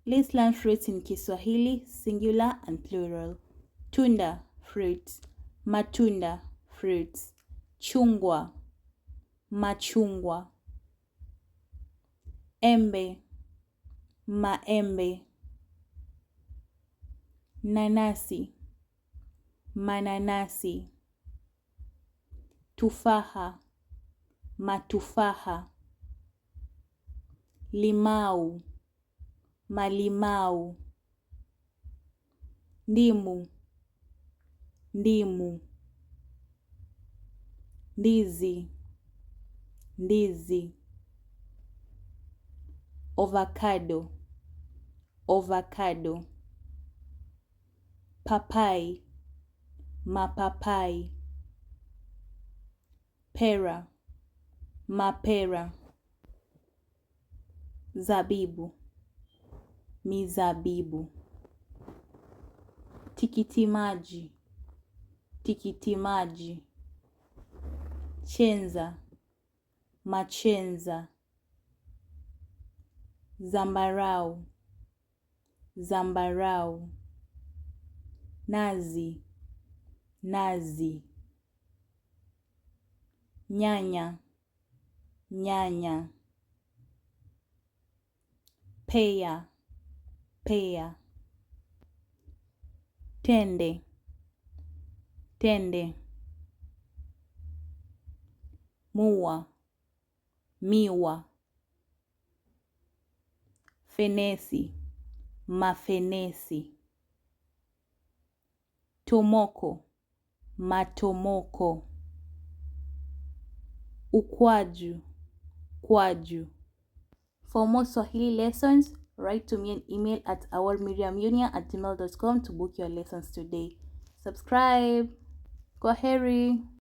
Let's learn fruits in Kiswahili, singular and plural. Tunda, fruit. Matunda, fruits. Chungwa, machungwa. Embe, maembe. Nanasi, mananasi. Tufaha, matufaha. Limau, malimau. Ndimu, ndimu. Ndizi, ndizi. Ovacado, ovacado. Papai, mapapai. Pera, mapera. Zabibu, mizabibu. Tikiti maji, tikiti maji. Chenza, machenza. Zambarau, zambarau. Nazi, nazi. Nyanya, nyanya. Pea, pea. Tende, tende. Mua, miwa. Fenesi, mafenesi. Tomoko, matomoko. Ukwaju, kwaju. For more Swahili lessons, write to me an email at ourmiriamunia@gmail.com to book your lessons today. Subscribe. Kwaheri.